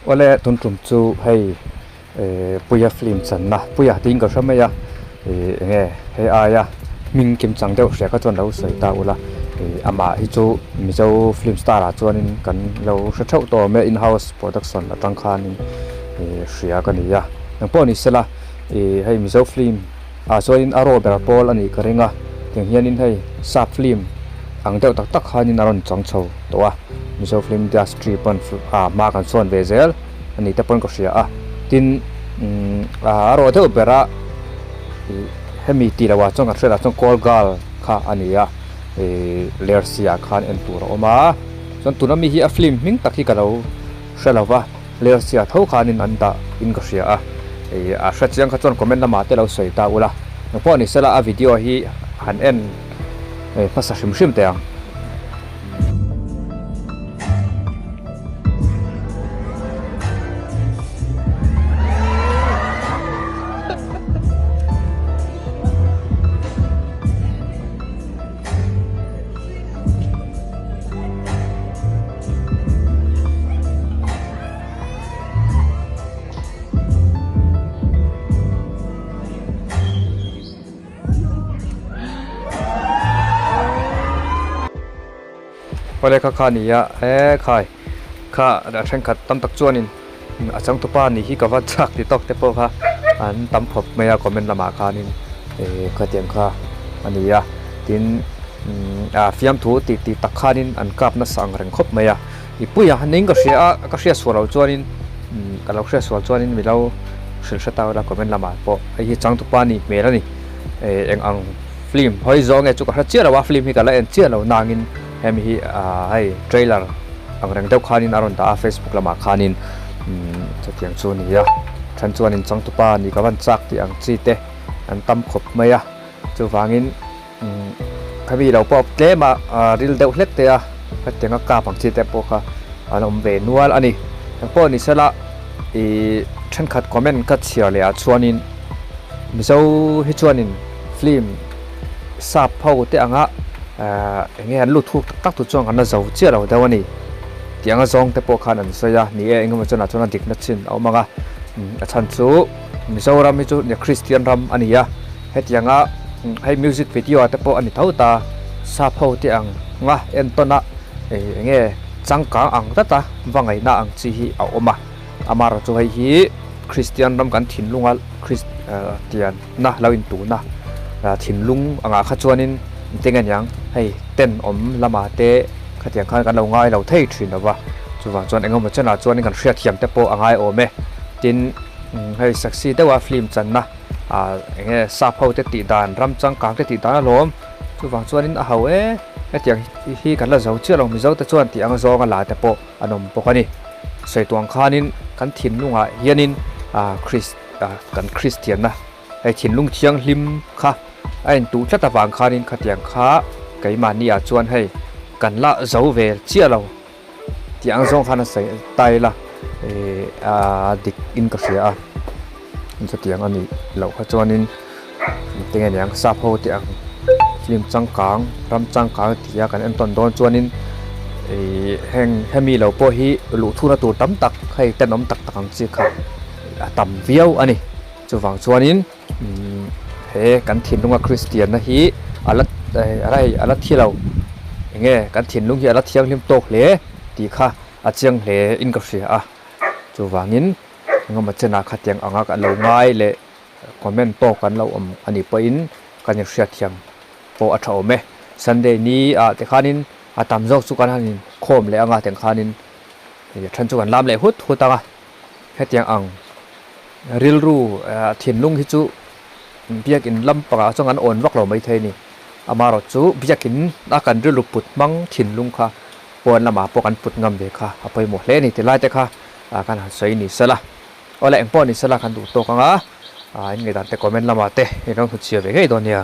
Awle tun tum chu hei eh Puia film channa Puia tiin ka hre mai a ih eng nge hei aia hming kim chang deuh hria kha chuan lo sawi ta ula ih amah hi chu Mizo film star ah chuanin kan lo hre theuh tawh awm e in house production atang khanin ih hria ka ni a engpawh ni sela ih hei Mizo film ah chuanin a raw ber pawl a nih ka ring a tiang hianin hei sap film ang deuh tak tak khanin a rawn chang chho tawh a Mizo film industry pawn ah hma kan sawn ve zel a ni te pawn ka hria a tin a rawh deuh ber a ih hemi tih loh ah chuan kan hriat ah chuan call girl kha a ni a ih lersia ah khan en tur a awm a chuan tuna mi hi a film hming tak hi ka lo hre lo va lersia tho khanin an dah in ka hria a ih a hre chiang kha chuan comment lamah te lo sawi ta ula engpawh ni sela a video hi han en hmasa hrim hrim teh ang. Awle kha kha nia e khai kha a thenkhat tam tak chuanin a changtupa nih hi ka va chak ti tawk te pawh kha an tam khawp mai a comment lamah khanin eh khatiang kha a ni a tin a fiamthu tih tih tak khanin an kap nasa ang reng khawp mai a i puia ning ka hria a ka hriat sual loh chuanin ka lo hriat sual chuanin mi lo hrilh hre ta ula comment lamah pawh hei hi changtupa nih hmel a ni eh eng ang film hawi zawng nge chu ka hre chiah lo a film hi ka la en chiah lo nangin hemi hi ah hei trailer ang reng deuh khanin a rawn dah a facebook lamah khanin chutiang chu a ni a then chuanin changtupa nih ka van chak tih ang chi te an tam khawp mai a chuvangin khami lo pawh tlem a ril deuh hlek te a hetianga kap ang chi te pawh kha an awm ve nual a ni engpawh ni sela ih thenkhat comment ka chhiar leh ah chuanin Mizo hi chuanin film sap ho te anga eng nge an lut thuk tak tak tur chuan kan la zo chiah lo deuh a ni tih anga zawng te pawh khan an sawi a ni e engemaw chuan ah chuan a dikna chin a awm ang a a chhan chu Mizoram hi chu Christian ram a ni a hetianga hei music video ah te pawh a ni tho ta sap ho te ang nga entawn a eng nge changkang ang tlat a va ngaihna ang chi hi a awm a amaherawhchu hei hi Kristian ram kan thinlunga Kristian na lo intuna thinlung angah kha chuanin engtin nge niang hei tenawm lamah te khatiang khan kan lo ngai lo thei thin lo va chuvang chuan engemaw chenah chuanin kan hriatthiam te pawh a ngai awm e tin hei sexy deuha film channa ah eng nge sap ho te tih dan ram changkang te tih dan alawm chuvang chuanin a ho e hetiang hi kan la zo chiah lo Mizo te chuan tih ang zawnga la te pawh an awm bawk a ni. Sawi tuang khanin kan thinlungah hianin Chris kan Kristianna hei thinlung thianghlim kha a intuh tlat avang khanin khatiang kha keimahni ah chuan hei kan la zo ve chiah lo tih ang zawng khan a sawi ta ila a dik in ka hria a chutiang a nih loh kha chuanin tinge niang sap ho tih ang film changkang ram changkang ti a kan entawn dawn chuanin ih heng hemi lo pawh hi luh thuna tur tam tak hei tenawm tak tak ang chi kha a tam viau a ni chuvang chuanin he kan thinlunga kristianna hi a la a la thi lo enge kan thinlung hi a la thianghlim tawk hle tih kha a chiang hle in ka hria a chuvangin engemaw chenah khatiang anga ka lo ngai leh. Comment tawk kan lo awm a nih pawhin kan inhriatthiam pawh a tha awm e. Sunday ni ah te khanin a tam zawk chu kan han inkhawm leh anga tiang khanin a then chu kan lam leh hut hut anga hetiang ang rilru thinlung hi chu biakin lam pangah chuan kan awn vak lo maithei a ni. Amaherawh chu biakin a kan rilru put hmang thinlung kha pawn lamah pawh kan put ngam ve kha a pawimawh hle a ni ti lai te kha kan han sawi ni sela. Awle engpawh ni sela kan duh tawk ang a, in ngaihdan te comment lamah te in rawn hmu chhia ve ngei dawn nia.